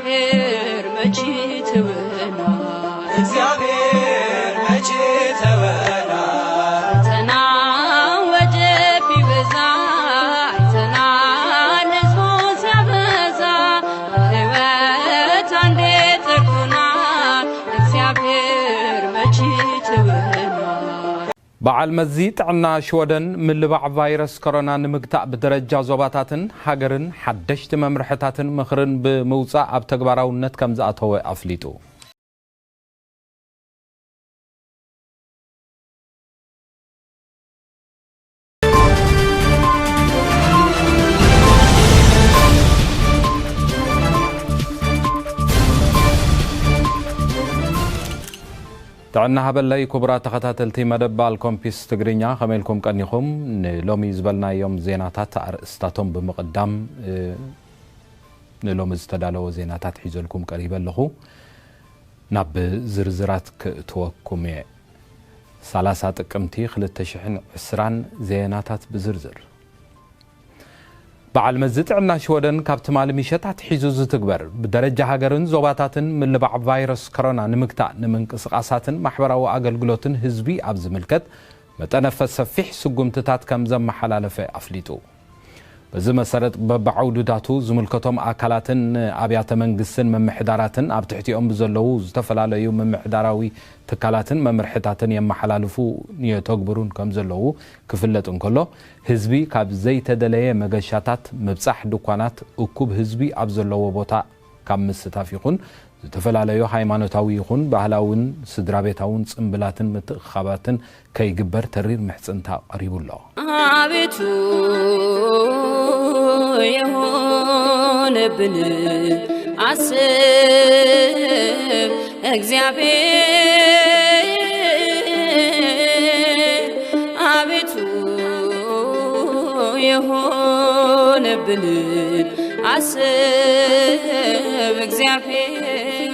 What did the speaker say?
እግዚኣብሔር መቼ ተወና? እግዚአብሔር መቼ ተወና? ፈተና ወጀብ ይበዛ፣ አይተናል ሕዝቡ ሲያበዛ። ሕይወት አንዴ ጠርቶናል፣ እግዚኣብሔር መቼ ተወና? በዓል መዚ ጥዕና ሽወደን ምልባዕ ቫይረስ ኮሮና ንምግታእ ብደረጃ ዞባታትን ሃገርን ሓደሽቲ መምርሕታትን ምኽርን ብምውጻእ ኣብ ተግባራውነት ከም ዝኣተወ ኣፍሊጡ። ጥዕና ሃበለይ ክቡራት ተኸታተልቲ መደብ ባልኮምፒስ ትግርኛ፣ ከመይ ኢልኩም ቀኒኹም? ንሎሚ ዝበልናዮም ዜናታት ኣርእስታቶም ብምቕዳም፣ እ፣ ንሎሚ ዝተዳለወ ዜናታት ሒዘልኩም ቀሪበ ኣለኹ። ናብ ዝርዝራት ክእትወኩም እየ። ሰላሳ ጥቅምቲ ክልተ ሽሕን ዕስራን ዜናታት ብዝርዝር። በዓል መዚ ጥዕና ሽወደን ካብ ትማሊ ምሸት ኣትሒዙ ዝትግበር ብደረጃ ሃገርን ዞባታትን ምልባዕ ቫይረስ ኮሮና ንምግታእ ንምንቅስቓሳትን ማሕበራዊ ኣገልግሎትን ህዝቢ ኣብ ዝምልከት መጠነ ሰፊሕ ስጉምትታት ከም ዘመሓላለፈ ኣፍሊጡ። በዚ መሰረት በብዓውድታቱ ዝምልከቶም ኣካላትን ኣብያተ መንግስትን ምምሕዳራትን ኣብ ትሕቲኦም ብዘለዉ ዝተፈላለዩ ምምሕዳራዊ ትካላትን መምርሕታትን የመሓላልፉ የተግብሩን ከም ዘለዉ ክፍለጥ እንከሎ፣ ህዝቢ ካብ ዘይተደለየ መገሻታት ምብጻሕ፣ ድኳናት፣ እኩብ ህዝቢ ኣብ ዘለዎ ቦታ ካብ ምስታፍ ይኹን ዝተፈላለዩ ሃይማኖታዊ ይኹን ባህላውን ስድራ ቤታውን ጽምብላትን ምትእኽኻባትን ከይግበር ተሪር ምሕጽንታ ቀሪቡ ኣሎ። አቤቱ የሆነብን አስብ እግዚአብሔር፣ አቤቱ የሆነብን አስብ እግዚአብሔር።